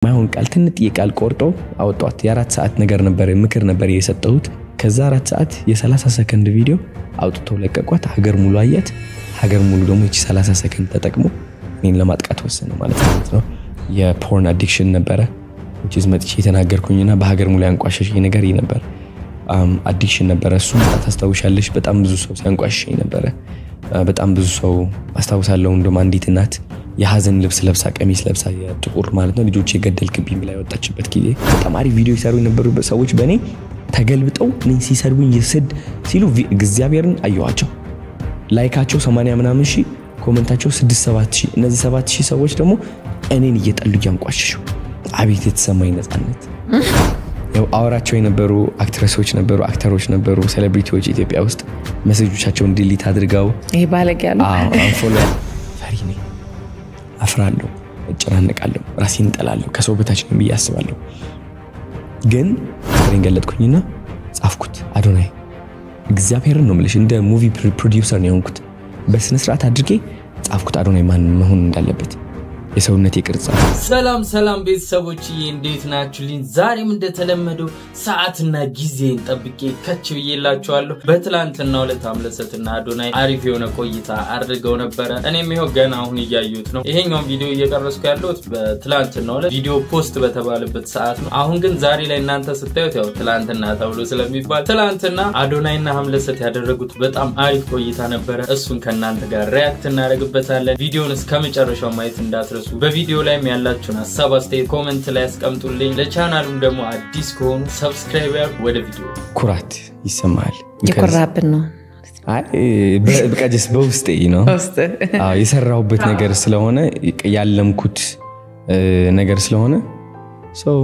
ማይሆን ቃል ትንጥዬ ቃል ቆርጦ አወጧት። የ4 ሰዓት ነገር ነበር፣ ምክር ነበር የሰጠሁት። ከዛ 4 ሰዓት የ30 ሰከንድ ቪዲዮ አውጥተው ለቀቋት። ሀገር ሙሉ አያት። ሀገር ሙሉ ደግሞ ይቺ 30 ሰከንድ ተጠቅሞ እኔን ለማጥቃት ወሰነ ማለት ነው። የ porn addiction ነበረ፣ which is መጥቼ የተናገርኩኝና በሀገር ሙሉ ያንቋሸሸኝ ነገር ይህ ነበር። Addiction ነበረ። እሱ ታስታውሻለሽ? በጣም ብዙ ሰው ሲያንቋሸሸኝ ነበረ። በጣም ብዙ ሰው አስታውሳለሁ። እንደውም አንዲት እናት የሀዘን ልብስ ለብሳ፣ ቀሚስ ለብሳ፣ የጥቁር ማለት ነው፣ ልጆች የገደልክብኝ ብላ የወጣችበት ጊዜ፣ በጣም አሪፍ ቪዲዮ ይሰሩ የነበሩ ሰዎች በእኔ ተገልብጠው እኔን ሲሰድቡኝ ስድ ሲሉ እግዚአብሔርን አየኋቸው። Like ኣቸው 80 ምናምን ሺህ፣ comment ኣቸው 6 7 ሺህ። እነዚህ 7 ሺህ ሰዎች ደግሞ እኔን እየጠሉ እያንቋሸሹ፣ አቤት የተሰማኝ ነፃነት። ያው አወራቸው የነበሩ actress ኦች ነበሩ፣ actor ኦች ነበሩ፣ celebrity ዎች ኢትዮጵያ ውስጥ message ኦቻቸውን delete አድርገው ይሄ ባለጌ ያሉ። Unfollow። ፈሪ ነኝ፣ አፍራለሁ፣ እጨናነቃለሁ፣ ራሴን እጠላለሁ፣ ከሰው በታች ነኝ ብዬ አስባለሁ። ግን ፍሬን ገለጥኩኝና ጻፍኩት። አዶናይ እግዚአብሔርን ነው የምልሽ፣ እንደ movie producer ነው የሆንኩት። በስነ ስርዓት አድርጌ ጻፍኩት፣ አዶናይ ማን መሆን እንዳለበት የሰውነት የቅርጽ። ሰላም ሰላም ቤተሰቦችዬ፣ እንዴት ናችሁልኝ? ዛሬም እንደተለመደው ሰዓትና ጊዜን ጠብቄ ከች ብዬላችኋለሁ። በትላንትናው ዕለት አምለሰትና አዶናይ አሪፍ የሆነ ቆይታ አድርገው ነበረ። እኔም ይኸው ገና አሁን እያዩት ነው። ይሄኛውን ቪዲዮ እየቀረጽኩ ያለሁት በትላንትናው ዕለት ቪዲዮ post በተባለበት ሰዓት ነው። አሁን ግን ዛሬ ላይ እናንተ ስታዩት ያው ትላንትና ተብሎ ስለሚባል፣ ትላንትና አዶናይና አምለሰት ያደረጉት በጣም አሪፍ ቆይታ ነበረ። እሱን ከእናንተ ጋር react እናደርግበታለን። ቪዲዮን እስከ መጨረሻው ማየት እንዳትረሱ። በቪዲዮ ላይም ያላችሁን ሀሳብ አስተያየት comment ላይ ያስቀምጡልኝ። ለቻናሉም ደግሞ አዲስ ከሆኑ subscribe ያርጉ። ወደ ቪዲዮ። ኩራት ይሰማል። የኮራብን ነው። አይ በቃ just በውስጤ ነው የሰራሁበት ነገር ስለሆነ፣ ያለምኩት ነገር ስለሆነ ሰው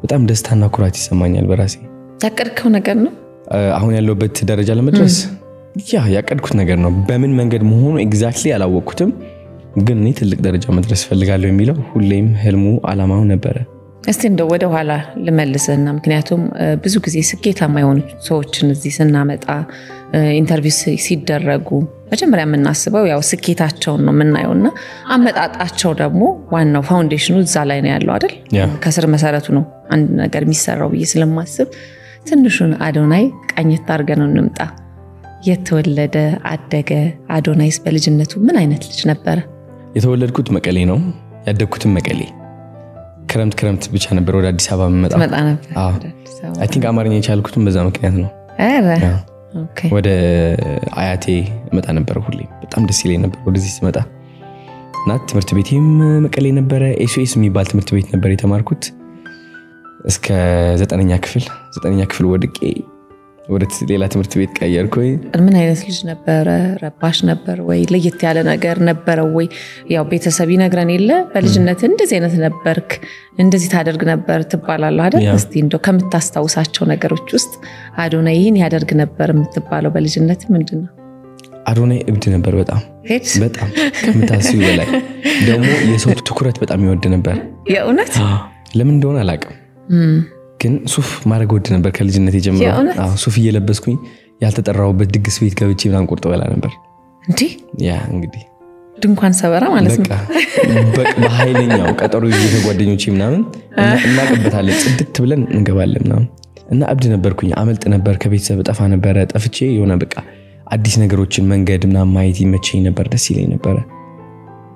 በጣም ደስታና ኩራት ይሰማኛል በራሴ። ያቀድከው ነገር ነው። አሁን ያለሁበት ደረጃ ለመድረስ ያ ያቀድኩት ነገር ነው። በምን መንገድ መሆኑ exactly አላወቅኩትም፣ ግን እኔ ትልቅ ደረጃ መድረስ እፈልጋለሁ የሚለው ሁሌም ህልሙ አላማው ነበረ። እስቲ እንደው ወደ ኋላ ልመልስህና፣ ምክንያቱም ብዙ ጊዜ ስኬታማ የሆኑ ሰዎችን እዚህ ስናመጣ interview ሲደረጉ መጀመሪያ የምናስበው ያው ስኬታቸውን ነው የምናየው፣ እና አመጣጣቸው ደግሞ ዋናው foundation ኑ እዛ ላይ ነው ያለው አይደል? ከስር መሰረቱ ነው አንድ ነገር የሚሰራው ብዬ ስለማስብ ትንሹን አዶናይ ቃኘት አድርገን ነው እንምጣ። የት ተወለደ አደገ? አዶናይስ በልጅነቱ ምን አይነት ልጅ ነበረ? የተወለድኩት መቀሌ ነው፣ ያደግኩትም መቀሌ። ክረምት ክረምት ብቻ ነበር ወደ አዲስ አበባ የምመጣው። ትመጣ ነበር? I think አማርኛ የቻልኩትም በዛ ምክንያት ነው። ኧረ okay። ወደ አያቴ እመጣ ነበር ሁሌ። በጣም ደስ ይለኝ ነበር ወደዚህ ስመጣ፣ እና ትምህርት ቤቴም መቀሌ ነበረ። ኤስኦኤስ የሚባል ትምህርት ቤት ነበር የተማርኩት እስከ 9ኛ ክፍል። 9ኛ ክፍል ወድቄ ወደ ሌላ ትምህርት ቤት ቀየርኩኝ። ምን አይነት ልጅ ነበረ? ረባሽ ነበር ወይ? ለየት ያለ ነገር ነበረው ወይ? ያው ቤተሰብ ይነግረን የለ፣ በልጅነት እንደዚህ አይነት ነበርክ፣ እንደዚህ ታደርግ ነበር ትባላለህ አይደል? እስቲ እንደው ከምታስታውሳቸው ነገሮች ውስጥ አዶናይ ይህን ያደርግ ነበር የምትባለው በልጅነት ምንድን ነው? አዶናይ እብድ ነበር በጣም፣ በጣም ከምታስቢው በላይ። ደግሞ የሰው ትኩረት በጣም ይወድ ነበር። የእውነት? ለምን እንደሆነ አላውቅም፣ ግን ሱፍ ማድረግ ወድ ነበር ከልጅነት የጀምሮ። ሱፍ እየለበስኩኝ ያልተጠራሁበት ድግስ ቤት ገብቼ ምናምን ቁርጥ በላ ነበር። እንዲህ ያ እንግዲህ ድንኳን ሰበራ ማለት ነው። በቃ በኃይለኛው ቀጠሮ ይዤ ከጓደኞቼ ምናምን እናቅበታለን፣ ጽድት ብለን እንገባለን ምናምን፣ እና እብድ ነበርኩኝ። አመልጥ ነበር ከቤተሰብ፣ ጠፋ ነበረ። ጠፍቼ የሆነ በቃ አዲስ ነገሮችን መንገድ ምናምን ማየት ይመቸኝ ነበር፣ ደስ ይለኝ ነበረ።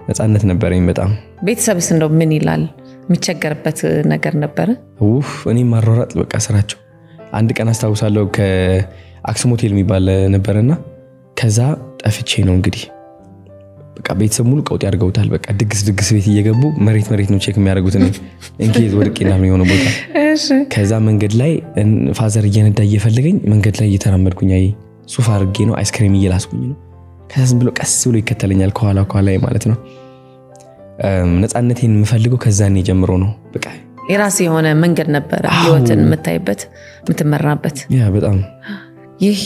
ነፃነት ነበረኝ በጣም። ቤተሰብስ እንደው ምን ይላል? የሚቸገርበት ነገር ነበረ? ውፍ እኔ ማሯሯጥ በቃ ስራቸው። አንድ ቀን አስታውሳለሁ፣ ከአክሱም ሆቴል የሚባል ነበረና ከዛ ጠፍቼ ነው እንግዲህ፣ በቃ ቤተሰብ ሙሉ ቀውጥ ያድርገውታል። በቃ ድግስ ድግስ ቤት እየገቡ መሬት መሬት ነው check የሚያደርጉት እኔ in case ወድቄ ምናምን የሆነ ቦታ። ከዛ መንገድ ላይ father እየነዳ እየፈለገኝ መንገድ ላይ እየተራመድኩኝ፣ አይ ሱፍ አድርጌ ነው፣ አይስክሬም እየላስኩኝ ነው። ከዛ ዝም ብሎ ቀስ ብሎ ይከተለኛል ከኋላ ከኋላ ማለት ነው። ነፃነቴን የምፈልገው ከዛኔ ጀምሮ ነው። በቃ የራስ የሆነ መንገድ ነበረ፣ ህይወትን የምታይበት የምትመራበት። ያ በጣም። ይህ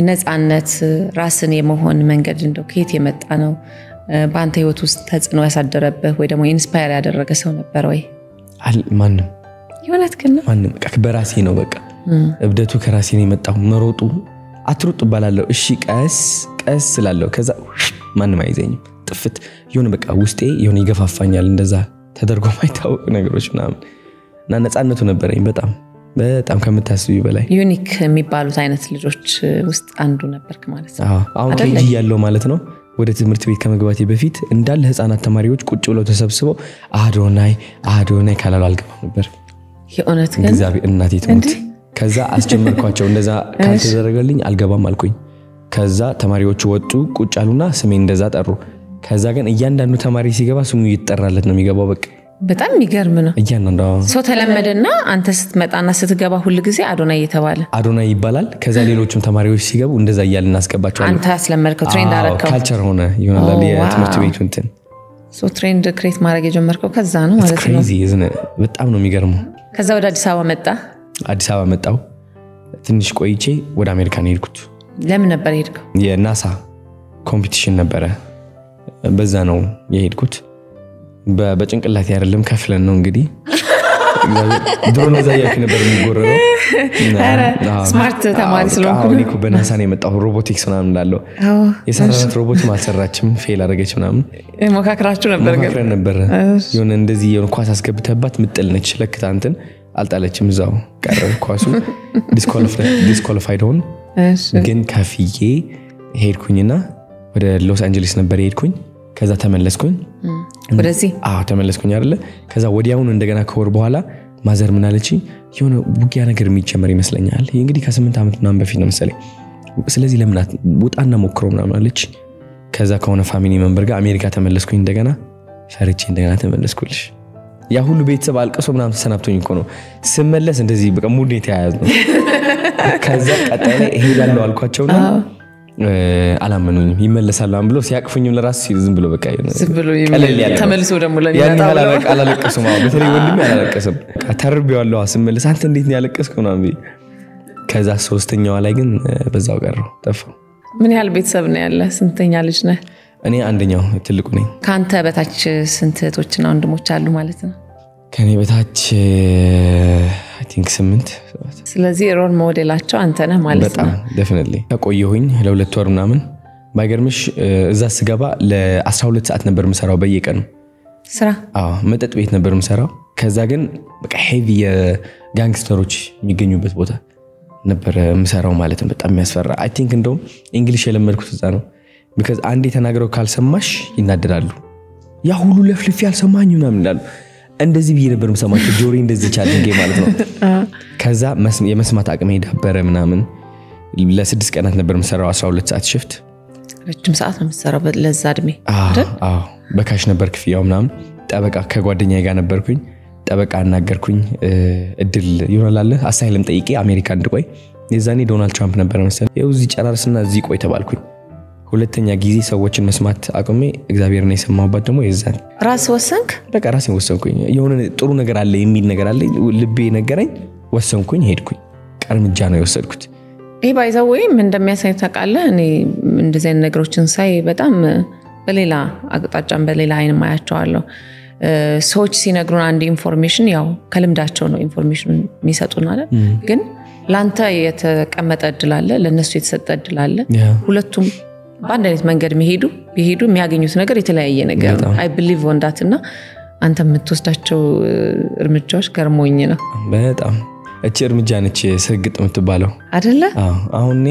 ነፃነት ራስን የመሆን መንገድ እንደው ከየት የመጣ ነው? በአንተ ህይወት ውስጥ ተጽዕኖ ያሳደረብህ ወይ ደግሞ inspire ያደረገ ሰው ነበር ወይ? ማንም። የእውነት ግን ነው? ማንም። በቃ በራሴ ነው። በቃ እብደቱ ከራሴ ነው የመጣው። መሮጡ፣ አትሩጥ እባላለሁ። እሺ ቀስ ቀስ ስላለሁ ከዛ ማንም አይዘኝም። ጥፍት የሆነ በቃ ውስጤ የሆነ ይገፋፋኛል። እንደዛ ተደርጎ ማይታወቅ ነገሮች ምናምን እና ነፃነቱ ነበረኝ በጣም በጣም ከምታስቢ በላይ። Unique የሚባሉት አይነት ልጆች ውስጥ አንዱ ነበርክ ማለት ነው። አሁን KG ያለው ማለት ነው። ወደ ትምህርት ቤት ከመግባቴ በፊት እንዳለ ህፃናት ተማሪዎች ቁጭ ብለው ተሰብስበው አዶናይ አዶናይ ካላሉ አልገባም ነበር። የእውነት ግን? እግዚአብሔር፣ እናቴ ትሙት። ከዛ አስጀመርኳቸው። እንደዛ ካልተደረገልኝ አልገባም አልኩኝ። ከዛ ተማሪዎቹ ወጡ፣ ቁጭ አሉና ስሜን እንደዛ ጠሩ። ከዛ ግን እያንዳንዱ ተማሪ ሲገባ ስሙ እየተጠራለት ነው የሚገባው። በቃ። በጣም የሚገርም ነው። እያንዳንዱ። ሰው ተለመደና አንተ ስትመጣና ስትገባ ሁል ጊዜ አዶናይ እየተባለ አዶናይ ይባላል። ከዛ ሌሎችም ተማሪዎች ሲገቡ እንደዛ እያልን እናስገባቸዋለን። አንተ ያስለመድከው trend አረከው። Culture ሆነ ይሆናል የትምህርት ቤቱ እንትን። So trend create ማድረግ የጀመርከው ከዛ ነው ማለት ነው። Crazy፣ በጣም ነው የሚገርመው። ከዛ ወደ አዲስ አበባ መጣ። አዲስ አበባ መጣው። ትንሽ ቆይቼ ወደ አሜሪካ ነው የሄድኩት። ለምን ነበር የሄድከው? የናሳ competition ነበረ። በዛ ነው የሄድኩት። በጭንቅላቴ አይደለም፣ ከፍለን ነው እንግዲህ። ድሮ ነው እዛ እያልክ ነበር የሚጎረረው። Smart ተማሪ ስለሆንኩ። እኔ እኮ በናሳ ነው የመጣሁ፣ ሮቦቲክስ ምናምን እንዳለው የሰራናት ሮቦትም አልሰራችም፣ fail አደረገች ምናምን። ሞካክራችሁ ነበር ግን? ሞካክረን ነበረ። የሆነ እንደዚህ የሆነ ኳስ አስገብተባት ምጥል ነች፣ ለክታ እንትን አልጣለችም፣ እዛው ቀረ ኳሱ፣ disqualified ሆን። ግን ከፍዬ ሄድኩኝና ወደ ሎስ አንጀሊስ ነበር የሄድኩኝ። ከዛ ተመለስኩኝ። ወደዚህ? አዎ፣ ተመለስኩኝ አይደለ። ከዛ ወዲያውኑ እንደገና ከወር በኋላ mother ምን አለችኝ፣ የሆነ ውጊያ ነገር የሚጀመር ይመስለኛል። ይህ እንግዲህ ከ8 ዓመት ምናምን በፊት ነው መሰለኝ። ስለዚህ ለምን ውጣና ሞክሮ ምናምን አለች። ከዛ ከሆነ family member ጋር አሜሪካ ተመለስኩኝ። እንደገና ፈርቼ እንደገና ተመለስኩልሽ። ያ ሁሉ ቤተሰብ አልቅሶ ምናምን ተሰናብቶኝ እኮ ነው ስመለስ እንደዚህ በቃ mood የተያያዝ ነው። ከዛ ቀጣይ ላይ እሄዳለሁ አልኳቸውና አላመኑኝም። ይመለሳል ምናምን ብሎ ሲያቅፉኝም ለራሱ ሲል ዝም ብሎ በቃ ዝም ብሎ ቀለል ያለ ነው። ተመልሶ ደግሞ ያን ለሚመጣ ያህል ብለው አላለቀሱም። አዎ፣ በተለይ ወንድሜ አላለቀሰም። በቃ ተርቤዋለሁ ስመለስ፣ አንተ እንዴት ነው ያለቀስከው ምናምን ብዬ። ከዛ ሶስተኛዋ ላይ ግን በዛው ቀረው፣ ጠፋው። ምን ያህል ቤተሰብ ነው ያለ? ስንተኛ ልጅ ነህ? እኔ አንደኛው ትልቁ ነኝ። ከአንተ በታች ስንት እህቶችና ወንድሞች አሉ ማለት ነው? ከኔ በታች I think ስምንት፣ ሰባት። ስለዚህ role model ኣቸው አንተ ነህ ማለት በጣም ነው። Definitely። ከቆየሁኝ ለ2 ወር ምናምን ባይገርምሽ እዛ ስገባ ለ12 ሰዓት ነበር የምሰራው በየቀኑ። ስራ? አዎ፣ መጠጥ ቤት ነበር የምሰራው። ከዛ ግን በቃ heavy የ gangster ኦች የሚገኙበት ቦታ ነበር የምሰራው ማለት ነው። በጣም የሚያስፈራ። I think እንደውም English የለመድኩት እዛ ነው። Because አንዴ ተናግረው ካልሰማሽ ይናደዳሉ። ያ ሁሉ ለፍልፌ አልሰማኝ ምናምን ይላሉ። እንደዚህ ብዬ ነበር የምሰማቸው፣ ጆሮዬ እንደዚህ አድርጌ ማለት ነው። ከዛ የመስማት አቅሜ ዳበረ ምናምን። ለ6 ቀናት ነበር የምሰራው 12 ሰዓት shift። ረጅም ሰዓት ነው የምትሰራው ለዛ እድሜ። አዎ፣ በ cash ነበር ክፍያው ምናምን። ጠበቃ ከጓደኛዬ ጋር ነበርኩኝ። ጠበቃ አናገርኩኝ። እድል ይሆናል አለ asylum ጠይቄ አሜሪካ እንድቆይ። የዛኔ ዶናልድ ትራምፕ ነበር መሰለኝ። ይኸው እዚህ ጨራርስና እዚህ ቆይ ተባልኩኝ። ሁለተኛ ጊዜ ሰዎችን መስማት አቁሜ እግዚአብሔርን የሰማሁባት ደግሞ የዛን ራስ ወሰንክ? በቃ ራሴን ወሰንኩኝ። የሆነ ጥሩ ነገር አለ የሚል ነገር አለ ልቤ ነገረኝ። ወሰንኩኝ፣ ሄድኩኝ። እርምጃ ነው የወሰድኩት። ይህ by the way ምን እንደሚያሳይ ታውቃለህ? እኔ እንደዚህ አይነት ነገሮችን ሳይ በጣም በሌላ አቅጣጫም በሌላ አይን ማያቸዋለሁ። ሰዎች ሲነግሩን አንድ information ያው ከልምዳቸው ነው information የሚሰጡን አይደል? ግን ለአንተ የተቀመጠ እድል አለ፣ ለእነሱ የተሰጠ እድል አለ። ሁለቱም በአንድ አይነት መንገድ የሚሄዱ ቢሄዱ የሚያገኙት ነገር የተለያየ ነገር ነው። I believe on that እና አንተ የምትወስዳቸው እርምጃዎች ገርሞኝ ነው። በጣም እቺ እርምጃ ነች ሰግጥ የምትባለው። አደለ? አዎ፣ አሁን እኔ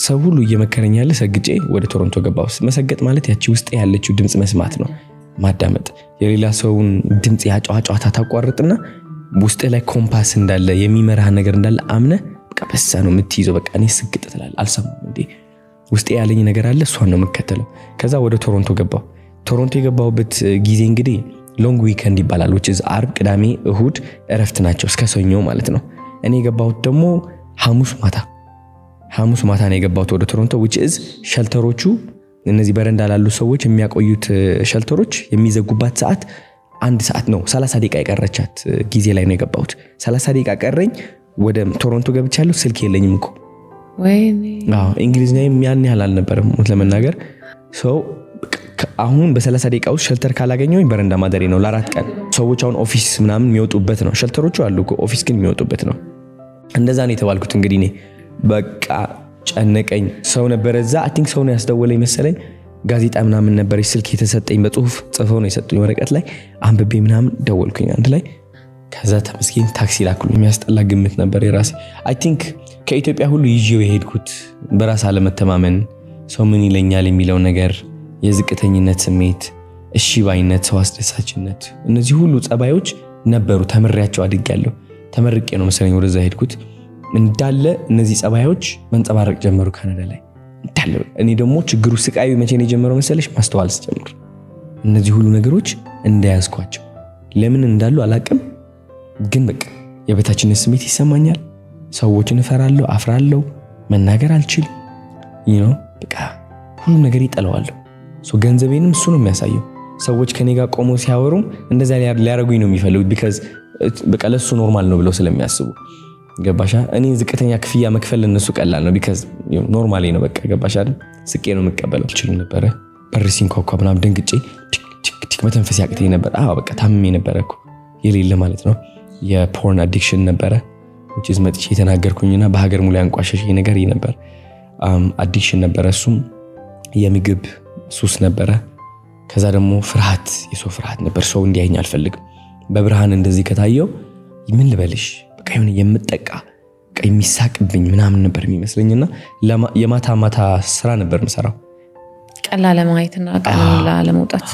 ሰው ሁሉ እየመከረኝ ያለ ሰግጬ ወደ ቶሮንቶ ገባሁ። መሰገጥ ማለት ያቺ ውስጥ ያለችው ድምፅ መስማት ነው፣ ማዳመጥ። የሌላ ሰውን ድምፅ ያጨዋጨዋታ ታቋርጥና ውስጥ ላይ ኮምፓስ እንዳለ፣ የሚመራህ ነገር እንዳለ አምነህ በቃ በሳ ነው የምትይዘው። በቃ እኔ ስግጥ ትላለህ። አልሰማም እንዴ፣ ውስጤ ያለኝ ነገር አለ፣ እሷን ነው የምከተለው። ከዛ ወደ ቶሮንቶ ገባሁ። ቶሮንቶ የገባሁበት ጊዜ እንግዲህ long weekend ይባላል። Which is አርብ፣ ቅዳሜ፣ እሁድ እረፍት ናቸው እስከ ሰኞ ማለት ነው። እኔ የገባሁት ደግሞ ሐሙስ ማታ፣ ሐሙስ ማታ ነው የገባሁት ወደ ቶሮንቶ። Which is shelter ኦቹ፣ እነዚህ በረንዳ ላሉ ሰዎች የሚያቆዩት shelter ኦች የሚዘጉባት ሰዓት 1 ሰዓት ነው። 30 ደቂቃ የቀረቻት ጊዜ ላይ ነው የገባሁት። 30 ደቂቃ ቀረኝ። ወደ ቶሮንቶ ገብቻለሁ። ስልክ የለኝም እኮ። ወይኔ! አዎ፣ እንግሊዝኛም ያን ያህል አልነበረም እውነት ለመናገር። So አሁን በ30 ደቂቃ ውስጥ shelter ካላገኘሁኝ በረንዳ ማደሬ ነው ለ4 ቀን። ሰዎች አሁን office ምናምን የሚወጡበት ነው። Shelter ኦቹ አሉ እኮ፣ office ግን የሚወጡበት ነው። እንደዛ ነው የተባልኩት። እንግዲህ እኔ በቃ ጨነቀኝ። ሰው ነበረ እዛ፣ I think ሰው ነው ያስደወለኝ መሰለኝ። ጋዜጣ ምናምን ነበረች፣ ስልክ የተሰጠኝ በጽሁፍ ጽፈው ነው የሰጡኝ ወረቀት ላይ አንብቤ ምናምን ደወልኩኝ አንድ ላይ። ከዛ ተመስገን ታክሲ ላኩልኝ። የሚያስጠላ ግምት ነበር የራሴ። I think ከኢትዮጵያ ሁሉ ይዤው የሄድኩት በራስ አለመተማመን፣ ሰው ምን ይለኛል የሚለው ነገር፣ የዝቅተኝነት ስሜት፣ እሺ ባይነት፣ ሰው አስደሳችነት፣ እነዚህ ሁሉ ጸባዮች ነበሩ። ተምሬያቸው አድጌያለሁ። ተመርቄ ነው መሰለኝ ወደዛ ሄድኩት። እንዳለ እነዚህ ጸባዮች መንጸባረቅ ጀመሩ ካናዳ ላይ እንዳለ። እኔ ደግሞ ችግሩ ስቃዩ መቼ ነው የጀመረው መሰለሽ? ማስተዋል ስጀምር እነዚህ ሁሉ ነገሮች እንደያዝኳቸው ለምን እንዳሉ አላቅም፣ ግን በቃ የበታችነት ስሜት ይሰማኛል። ሰዎችን እፈራለሁ፣ አፍራለሁ፣ መናገር አልችል፣ በቃ ሁሉም ነገር ይጠለዋለሁ። ገንዘቤንም እሱ ነው የሚያሳየው። ሰዎች ከኔ ጋር ቆመው ሲያወሩም እንደዛ ሊያደርጉኝ ነው የሚፈልጉት፣ because በቃ ለእሱ normal ነው ብለው ስለሚያስቡ፣ ገባሻ? እኔ ዝቅተኛ ክፍያ መክፈል ለእነሱ ቀላል ነው፣ because normally ነው፣ በቃ ገባሻ አይደል? ስቄ ነው የምቀበለው። አልችልም ነበረ። በር ሲንኳኳ ምናምን ደንግጬ ቲክ ቲክ መተንፈስ ያቅተኝ ነበር። አዎ በቃ ታምሜ ነበረ እኮ የሌለ ማለት ነው። የ porn addiction ነበረ፣ which is መጥቼ የተናገርኩኝና በሀገር ሙሉ ያንቋሸሸኝ ነገር ይህ ነበር። Addiction ነበረ፣ እሱም የምግብ ሱስ ነበረ። ከዛ ደግሞ ፍርሃት፣ የሰው ፍርሃት ነበር። ሰው እንዲያየኝ አልፈልግም። በብርሃን እንደዚህ ከታየው ምን ልበልሽ፣ በቃ የሆነ የምጠቃ፣ በቃ የሚሳቅብኝ ምናምን ነበር የሚመስለኝና የማታ ማታ ስራ ነበር የምሰራው። ቀን ላለማየትና ቀን ላለመውጣት።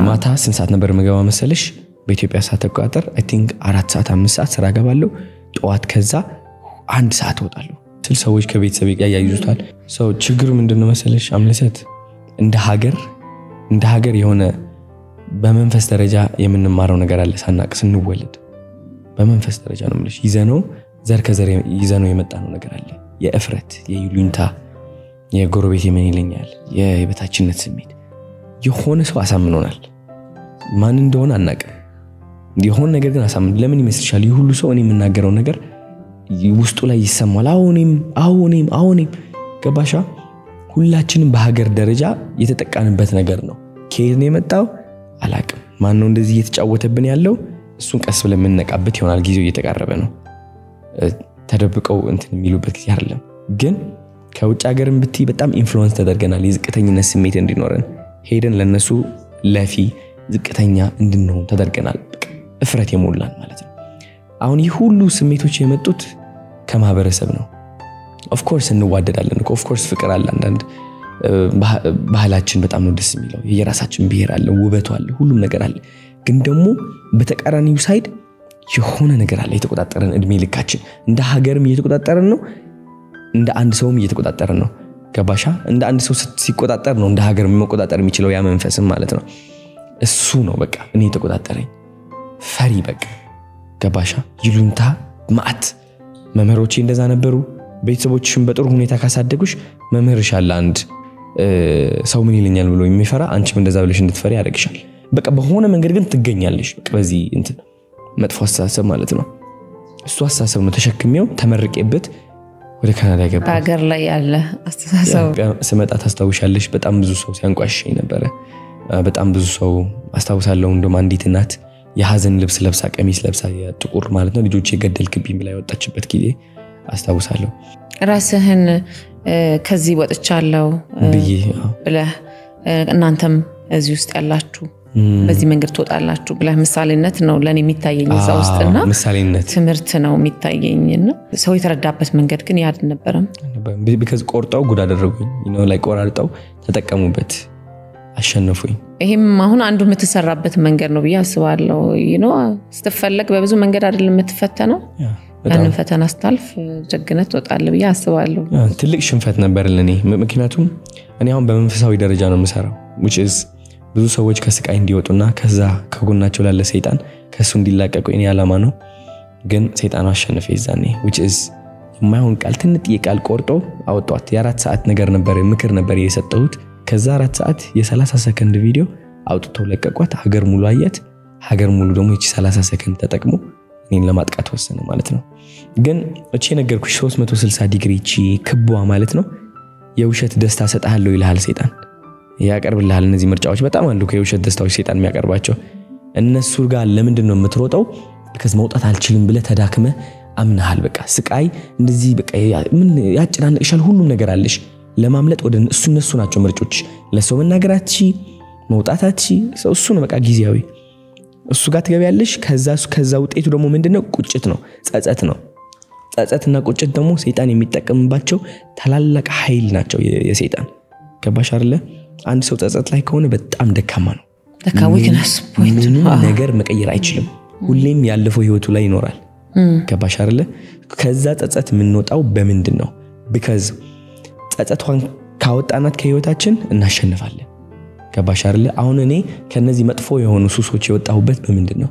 ማታ ስንት ሰዓት ነበር የምገባ መሰለሽ? በኢትዮጵያ ሰዓት አቆጣጠር I think 4 ሰዓት፣ 5 ሰዓት ስራ ገባለሁ። ጠዋት ከዛ 1 ሰዓት እወጣለሁ ስል ሰዎች ከቤተሰብ ያያይዙታል። So ችግሩ ምንድን ነው መሰለሽ አምለሰት፣ እንደ ሀገር የሆነ በመንፈስ ደረጃ የምንማረው ነገር አለ ሳናቅ ስንወለድ። በመንፈስ ደረጃ ነው የምልሽ፣ ይዘነው ዘር ከዘር ይዘነው የመጣነው ነገር አለ። የእፍረት፣ የይሉኝታ፣ የጎረቤት ምን ይለኛል፣ የበታችነት ስሜት የሆነ ሰው አሳምኖናል። ማን እንደሆነ አናቅም። የሆነ ነገር ግን አሳምን። ለምን ይመስልሻል? ይህ ሁሉ ሰው እኔ የምናገረው ነገር ውስጡ ላይ ይሰማል። አዎ እኔም፣ አዎ እኔም፣ አዎ እኔም፣ ገባሻ? ሁላችንም በሀገር ደረጃ የተጠቃንበት ነገር ነው። ከየት ነው የመጣው አላቅም። ማን ነው እንደዚህ እየተጫወተብን ያለው? እሱን ቀስ ብለን የምንነቃበት ይሆናል። ጊዜው እየተቃረበ ነው። ተደብቀው እንትን የሚሉበት ጊዜ አይደለም። ግን ከውጭ ሀገርም ብትይ በጣም influence ተደርገናል። የዝቅተኝነት ስሜት እንዲኖረን፣ ሄደን ለነሱ ለፊ ዝቅተኛ እንድንሆን ተደርገናል። እፍረት የሞላን ማለት ነው። አሁን ይህ ሁሉ ስሜቶች የመጡት ከማህበረሰብ ነው። Of course እንዋደዳለን፣ of course ፍቅር አለ። አንዳንድ ባህላችን በጣም ነው ደስ የሚለው። የራሳችን ብሔር አለ፣ ውበቱ አለ፣ ሁሉም ነገር አለ። ግን ደግሞ በተቃራኒው side የሆነ ነገር አለ የተቆጣጠረን እድሜ ልካችን። እንደ ሀገርም እየተቆጣጠረን ነው፣ እንደ አንድ ሰውም እየተቆጣጠረን ነው። ገባሻ? እንደ አንድ ሰው ሲቆጣጠር ነው እንደ ሀገር መቆጣጠር የሚችለው ያ መንፈስም ማለት ነው። እሱ ነው በቃ እኔ የተቆጣጠረኝ፣ ፈሪ በቃ፣ ገባሻ? ይሉንታ ማአት። መምህሮቼ እንደዛ ነበሩ። ቤተሰቦችሽን በጥሩ ሁኔታ ካሳደጉሽ መምህርሽ አለ አንድ ሰው ምን ይለኛል ብሎ የሚፈራ፣ አንቺም እንደዛ ብለሽ እንድትፈሪ ያደርግሻል። በቃ በሆነ መንገድ ግን ትገኛለሽ። በቃ በዚህ እንትን መጥፎ አስተሳሰብ ማለት ነው። እሱ አስተሳሰብ ነው ተሸክሜው ተመርቄበት ወደ ካናዳ ገባ። በሀገር ላይ ያለ አስተሳሰብ። ስመጣ ታስታውሻለሽ፣ በጣም ብዙ ሰው ሲያንቋሽሸኝ ነበረ። በጣም ብዙ ሰው አስታውሳለሁ። እንደውም አንዲት እናት የሀዘን ልብስ ለብሳ፣ ቀሚስ ለብሳ፣ የጥቁር ማለት ነው፣ ልጆቼ ገደልክብኝ ብላ የወጣችበት ጊዜ አስታውሳለሁ። ራስህን ከዚህ ወጥቻለሁ ብዬ ብለህ፣ እናንተም እዚህ ውስጥ ያላችሁ በዚህ መንገድ ትወጣላችሁ ብለህ ምሳሌነት ነው ለእኔ የሚታየኝ እዛ ውስጥና ምሳሌነት ትምህርት ነው የሚታየኝና ሰው የተረዳበት መንገድ ግን ያ አልነበረም። Because ቆርጠው ጉድ አደረጉኝ፣ like ቆራርጠው ተጠቀሙበት፣ አሸነፉኝ። ይሄም አሁን አንዱ የምትሰራበት መንገድ ነው ብዬ አስባለሁ። ስትፈለግ በብዙ መንገድ አይደለም የምትፈተነው። ያንን ፈተና ስታልፍ ጀግነት ትወጣለህ ብዬ አስባለሁ። ትልቅ ሽንፈት ነበር ለእኔ። ምክንያቱም እኔ አሁን በመንፈሳዊ ደረጃ ነው የምሰራው፣ which is ብዙ ሰዎች ከስቃይ እንዲወጡና ከዛ ከጎናቸው ላለ ሰይጣን ከእሱ እንዲላቀቁ የኔ ዓላማ ነው። ግን ሰይጣኑ አሸነፈ የዛኔ፣ which is የማይሆን ቃል ትንጥዬ ቃል ቆርጦ አወጧት። የ4 ሰዓት ነገር ነበር፣ ምክር ነበር የሰጠሁት። ከዛ 4 ሰዓት የ30 ሰከንድ ቪዲዮ አውጥተው ለቀቋት። ሀገር ሙሉ አያት። ሀገር ሙሉ ደግሞ ይቺ 30 ሰከንድ ተጠቅሞ እኔን ለማጥቃት ወሰነ ማለት ነው። ግን እቺ የነገርኩሽ 360 ዲግሪ እቺ ክቧ ማለት ነው፣ የውሸት ደስታ ሰጥሃለሁ ይልሃል ሰይጣን፣ ያቀርብልሃል። እነዚህ ምርጫዎች በጣም አሉ የውሸት ደስታዎች ሰይጣን የሚያቀርባቸው። እነሱ ጋር ለምንድን ነው የምትሮጠው? Because መውጣት አልችልም ብለህ ተዳክመህ አምነሃል። በቃ ስቃይ እንደዚህ በቃ ምን ያጨናንቅሻል? ሁሉም ነገር አለሽ። ለማምለጥ ወደ እሱ እነሱ ናቸው ምርጮች። ለሰው መናገር አትችይ፣ መውጣት አትችይ። ሰው እሱ ነው በቃ ጊዜያዊ እሱ ጋር ትገቢያለሽ። ከዛ ውጤቱ ደግሞ ምንድነው? ቁጭት ነው፣ ጸጸት ነው። ጸጸትና ቁጭት ደግሞ ሰይጣን የሚጠቀምባቸው ታላላቅ ኃይል ናቸው የሰይጣን። ገባሽ አይደለ? አንድ ሰው ጸጸት ላይ ከሆነ በጣም ደካማ ነው። ለካ weakness point። ምንም ነገር መቀየር አይችልም። ሁሌም ያለፈው ህይወቱ ላይ ይኖራል። ገባሽ አይደለ? ከዛ ጸጸት የምንወጣው በምንድን ነው? Because ጸጸቷን ካወጣናት ከህይወታችን እናሸንፋለን። ገባሽ አይደለ? አሁን እኔ ከነዚህ መጥፎ የሆኑ ሱሶች የወጣሁበት በምንድን ነው?